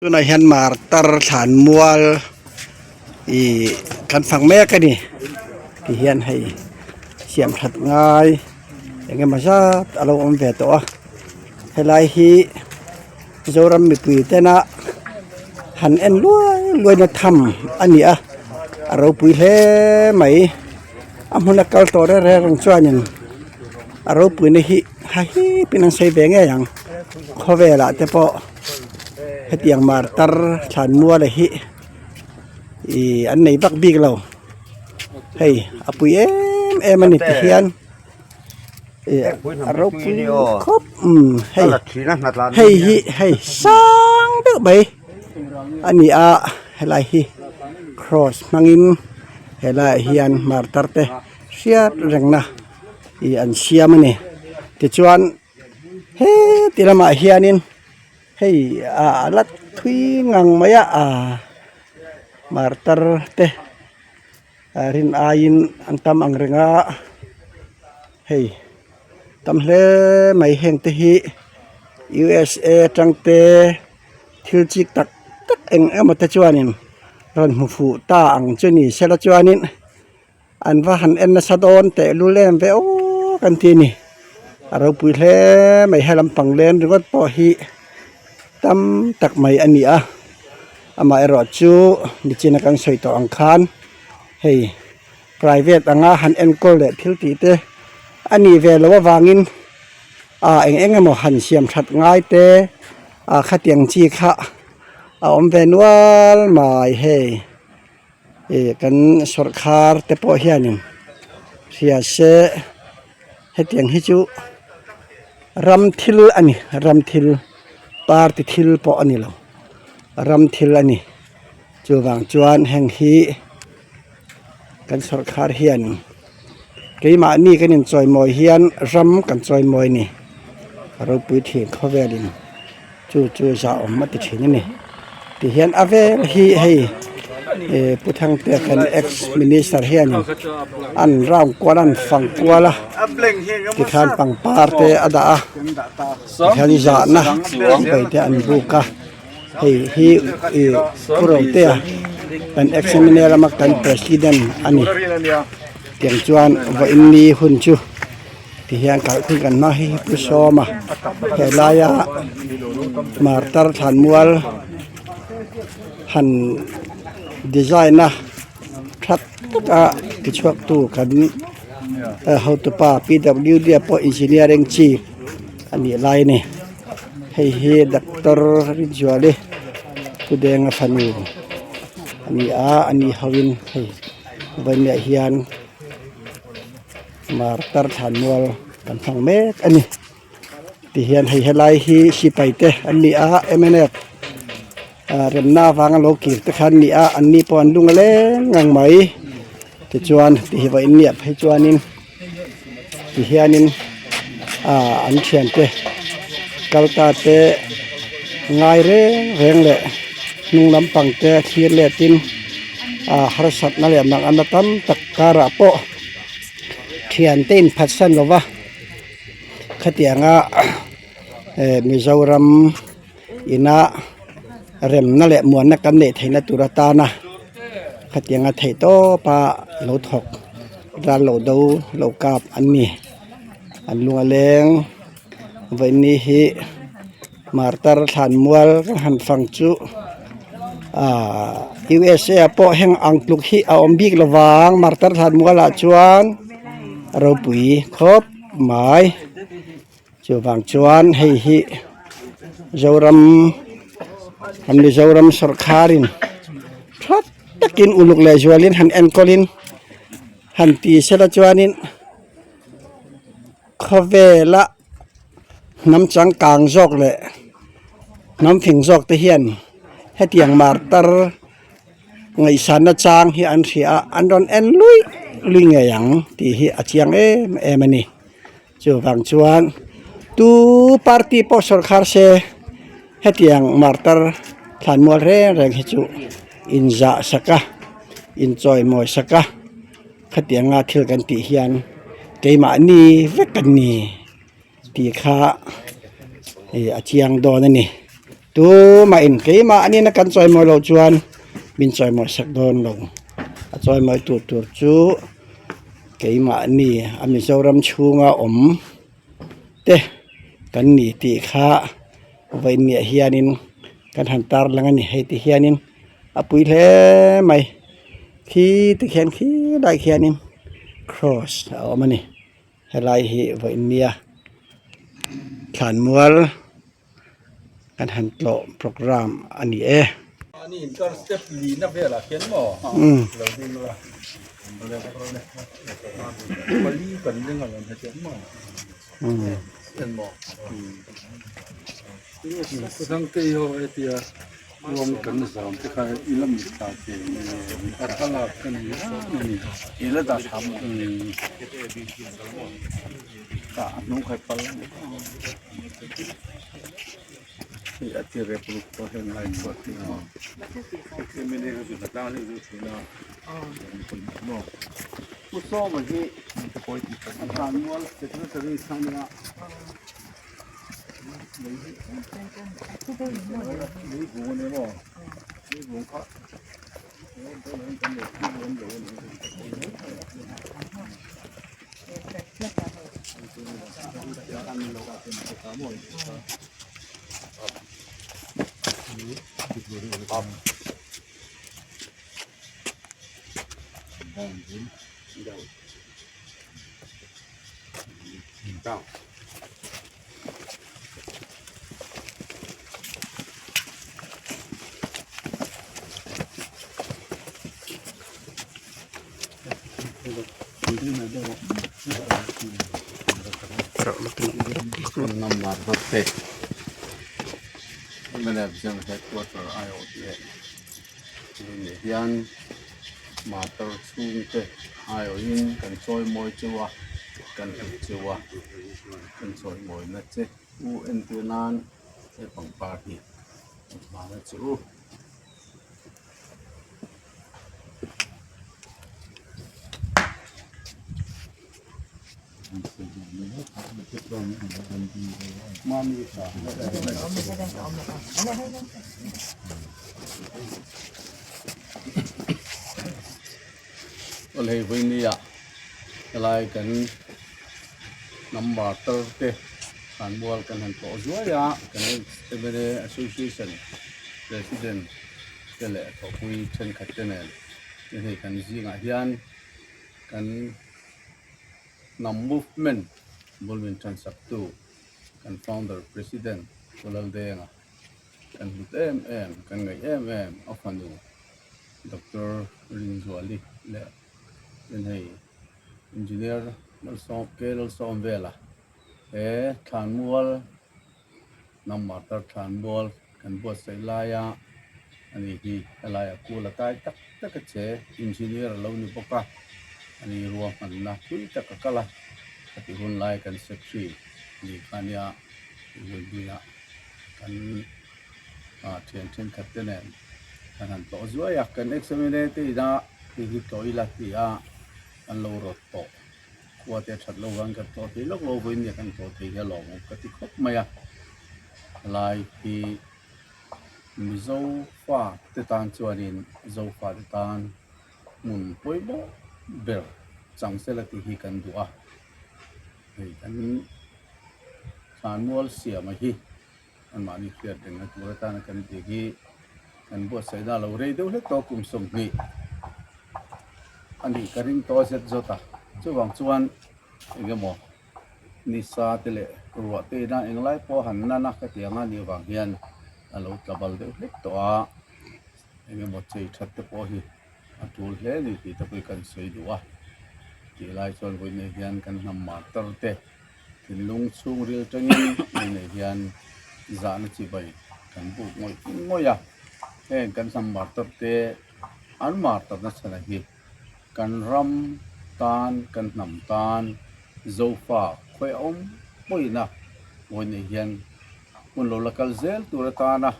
Tunah hian martar thlan mual ih kan fang mek a ni ti hian hei siam that ngai eng emaw zat a lo awm ve tawh a helai hi Zoram mipui tena han en luai luai na tham a ni a a ropui hle mai a hmuna kal tawh reng reng chuanin a ropui na hi ha hip in an sawi ve ngei ang khawvel ah te pawh. Hetiang martar thlan mual hi ih an nei vak bik lo hei a pui em em a ni ti hian ih a ropui khawp umm hei hei hi hei sang deuh mai a ni a helai hi cross hmangin helaiah hian martar te hriat rengna ih an siam a ni tichuan. Heti lamah hianin hei ah la thui ngang mai a ah martar te rin aiin an tam ang reng a hei tam hle mai heng te hi u s a atang te thil chik tak tak eng emaw te chuanin rawn hmu fuh ta ang chu ni sela chuanin. An va han en nasa dawn teh lul em ve aw kan ti a ni a ropui hle mai he lampang len ringawt pawh hi tam tak mai a ni a amaherawh chu nichina kan sawi tawh ang khan hei private anga han enkawl leh thil tih te a nih ve loh avangin ah eng eng emaw han siam that ngai te ah khatiang chi kha a awm ve nual mai hei. Ih kan sawrkhar te pawh hianin hria se hetiang hi chu ram thil a ni ram thil party thil pawh a ni lo ram thil a ni chuvang chuan heng hi kan sawrkhar hian keimahni kan inchawimawi hian ram kan chawimawi a ni a ropui thin khawvelin. Chu chu zah awm a ti thin a ni tihian a vel hi hei eh pu Thangtea kan ex minister hianin an round kual a an fang kual a tikhan pangpar te a dah a tikhian zahna sipai te an buk a hei hi ih pu Rotea kan ex mla lama kan president a ni tiang chuan vawiin ni hun chu. Ti hian kalphung kan hma hi pu sawm a helaia martar thlanmual han design a tha taka tichhuak tu kan hotupa p w d ah pawh engineering chief a nih lai a ni hei hi doctor Rinzuali pu Denga fanu a ni a ani hoin hei vawiin ah hian. Martar thlanmual kan hmang mek a ni tihian hei helai hi sipai te an ni a m n f ah remna avanga lo kir te kha an ni a an ni pawh an lung a leng ngang mai tichuan ti hi vawiin niah phei chuanin tihianin ah an thiante kal ta te ngai reng reng leh hnung lampang te thlir letin ah harsatna leh manganna tam tak karah pawh. Thiante inphatsan lova khatianga eh Mizoram ina remna leh muanna kan neih theihna tur atana khatianga theih tawpa lo thawk ral lo do lo kap an ni an lung a leng vawiin hi martar thlanmual ka han fang chu ahh u s a ah pawh heng ang tluk hi a awm bik lo vang martar thlanmual ah chuan a ropui khawp mai chuvang chuan hei hi zoram kan mizoram sawrkhar in tha takin uluk leh zualin han enkawl in han ti sela chuanin khawvela. Hnam changkang zawk leh hnam fing zawk te hian hetiang martar ngaihsanna chang hi an hria a an rawn en luih luih ngei ang tih hi a chiang em em a ni chuvang chuan tu party pawh sawrkhar se hetiang martar thlanmual reng reng hi chu inzah sak a inchawimawi sak a. Khatianga thil kan tih hian keimahni vek kan ni tih kha ih a chiang dawn a ni. Tumah in keimah anin a kan chawimawi loh chuan min chawimawi sak dawn lo. A chawimawi tur tur chu keimahni a Mizoram chhunga awm te kan ni tih kha vawiinniah hianin kan han tarlang a ni. Hei ti hianin a pui hle mai khi ti khian khilai khianin cross a awm a ni. Helai hi vawiinnia thlanmual. Kan han tlawh program a ni e. Motor chhungte aiawhin kan chawimawi chu a kan hmu chu a kan chawimawina che u entir nan he pangpar hi a hmang a che u. Awle vawinia helai kan number tar te thlanmual kan han tlawh zuai a kan mla association president te leh thawhpui thenkhat te nen hei kan zingah hian kan Hnam Movement bul min ṭansak tu kan founder President Pu Laldenga kan hlut em em, kan ngaih em em a fanu Doctor Rinzuali leh tin hei Engineer Lalsawm K Lalsawmvela he thlanmual Hnam Martar thlanmual kan buatsaih laia ani hi helaiah kul a tai tak tak a che engineer a lo ni bawk a ani ruahmanna thui tak a kal a a ti hun lai kan secretary ni kha nia hmunhmuna kan ah thian thenkhat te nen kan han tlawh zuai a kan examine te ina hei hi tlawh ila ti a an lo rawt tawh. Khua te that lo vang kan tlawh thei lawk lo vawiin nia kan tlawh thei hi a lawmawm ka ti khawp mai a helai hi Mizo fa te tan chuanin Zofa te tan hmun pawimawh ber chang sela tih hi kan duh a hei kan thlanmual siama hi anmahni hriat rengna tur atana kan tih hi kan buatsaihna a lo rei deuh hlek tawh kum 20 a nih ka ring tawh zet zawt a chuvang chuan eng emaw nisa te leh ruah te ina englai pawh han nan a ka ti ang a nih vang hian a lo tla bal deuh hlek tawh a eng emaw chei that te pawh hi a tul hle a ni tih te pawh hi kan sawi duh a tih lai chuan vawiinah hian kan hnam martar te. Thinlung chhungril tangin hmunah hian zahna chibai kan buk ngawih ngawih a, heng kan hnam martar te an martarna chhan hi kan ram tan kan hnam tan Zofa khawi a awm pawina hmunah hian hun lo la kal zel tur atana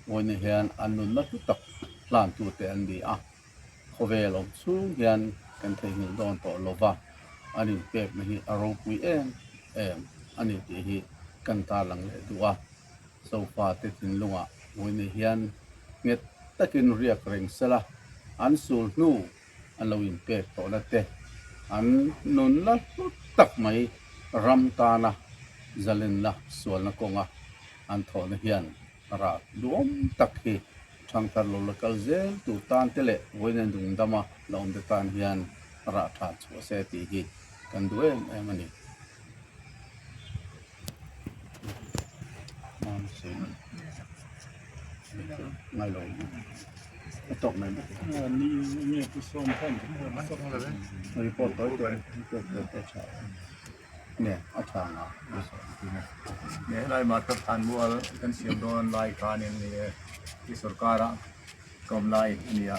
hmunah hian an nunna hlu tak hlan tute an ni a. Khawvel awm chhung hian kan theihnghilh dawn tawh lo va, an inpekna hi a ropui em em a ni tih hi kan tarlang leh duh a. Sofa te thinlungah Mawina hian nghet takin riak reng sela, an sul hnu an lo inpek tawhna te, an nunna hlu tak mai ram tana zalenna sualna kawnga an thawhna hian rah duhawm tak hi thangthar lo la kal zel tur tan te leh vawiina dungdama la awm te tan hian rah tha chhuah se tih hi kan duh em em a ni. Helai market thlanmual kan siam dawn lai khanin ni e i sorkara ka awm lai a ni a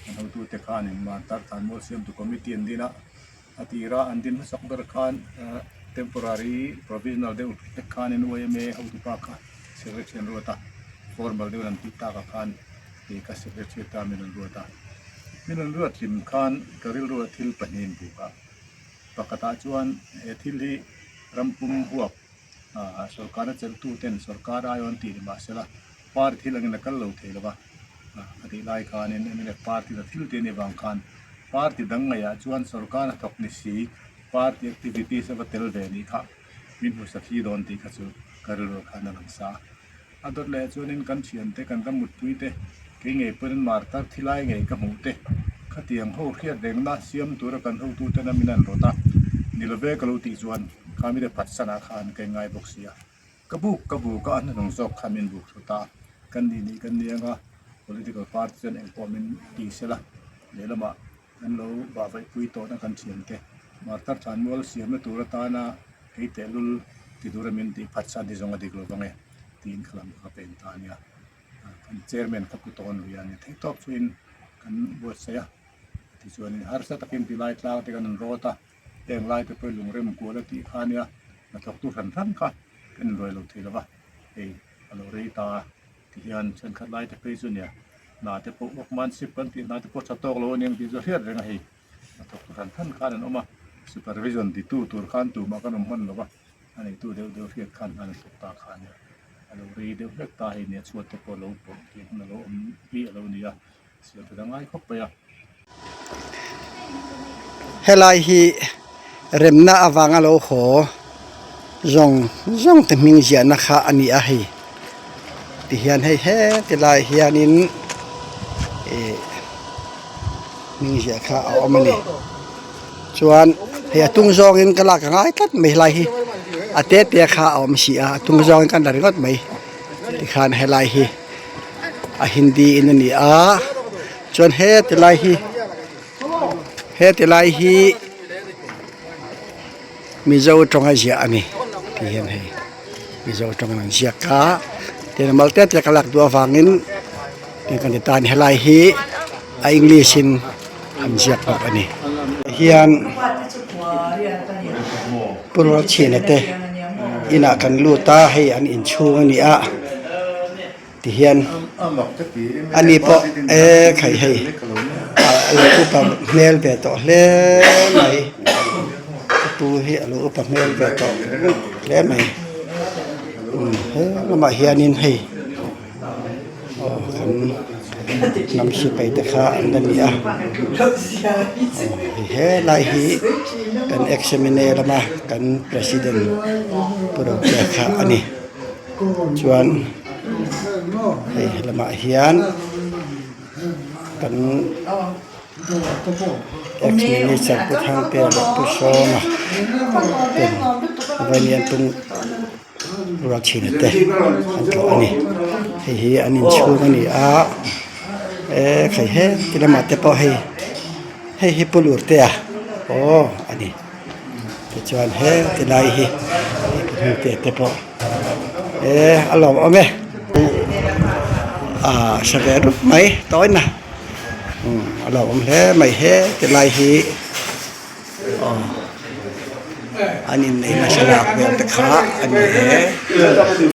an hotute khanin martar thlanmual siamtu committee an din a. A tira an din hmasak ber khan temporary provisional deuh hlek khanin yma hotupa kha secretary an ruat a, formal deuhin an tih takah khan kei ka secretary ta min rawn ruat a. Min rawn ruat hlim khan ka rilruah thil pahnihin buk a, pakhatah chuan he thil hi rampum huap sorkar a chelhtuten sorkar aiawh an tih ni mahsela party thil angin a kal lo thei lo va, a tih lai khanin mnf party la thil te anih vang khan party dang ngaihah chuan sorkar a thawk ni si party activities a va tel ve nih kha min hmu sa thli dawn tih kha chu ka rilru khan a lang sa a. A dawt leh chuanin kan thiante kan ram mutpui te kei ngei pawhin martar thi lai ngei ka hmuh te khatiang ho hriat rengna siam tura kan hotuten a min an rawt a ni love ka lo tih chuan kha mite phatsanah khan ka inngai bawk si a. Ka buk ka buk a, a hnuhnung zawk kha min buk thut a, kan nih nih kan ni anga political party chuan engpawh min ti sela lehlamah kan lo vahvaihpui tawhna kan thiam te Martar Thlanmual siamna tur atana kei tehlul ti tura min tih phat san hi zawng a dik lo vang e tiin kha lam kha ka pen ta a nia. Kan chairman kha pu tawn lui a ni theih tawp chuin kan buatsaih a, tichuanin harsa takin tilai tlang te kan rawn rawt a. Heng lai te pawh hi lungrem kual a tih kha ania, hnathawktu hran hran kha kan inruai lo thei lo va, hei a lo rei ta a tihian thenkhat lai te phei chu nia hna te pawh workmanship kan tih hna te pawh tha tawk lo a nia tih chu a hriat reng a hei hnathawktu hran hran khan an awm a, supervision titu tur khan tumah kan awm hman lo va, a neitu deuh deuh hriat khan hna an thawk ta kha ania, a lo rei deuh hlek ta hei nia chhuat te pawh a lo pawh tih hun a lo awm hi a lo ni a. Helai hi remna avanga lo haw zawng zawng te hming ziahna kha a ni a hei tihian hei heti lai hianin ih hming ziah kha a awm a ni chuan hei a tung zawngin ka lak a ngai tlat mai helai hi a te te kha a awm si a a tung zawngin ka la ringawt mai tikhan helai hi. A hindi in a ni a chuan heti lai hi heti lai hi mizo tawnga ziah a ni ti hian hei mizo tawng an ziak a tin a mal te te ka lak duh avangin tin kan ti ta a ni helai hi a english in an ziak bawk a ni hian pu Rualchhina te inah kan lut a hei an inchhung a ni a. Tihian ani pawh e khai hei a lo upa hmel ve tawh hle mai ka pu hi a lo upa hmel ve tawh hle mai umm he lamah hianin hei aw kan hnam sipai te kha an la ni a aw hei helai hi kan examine lama kan president pu Rotea kha a ni. Chuan hei lamah hian kan ex minister Pu Thangtea leh Pu Sawma ten vawiin an tum Rualchhina te an tlawh a ni hei hi an inchhung a ni a e khai he ti lamah te pawh hei hei hi Pu Lurtea aw a ni. Tichuan he tilai hi hming te te pawh e a lawm awm e ah sa ve rup mai tawina umm a lawm awm hle mai he tilai hi aw an inneih nasa lak vel te kha a ni e.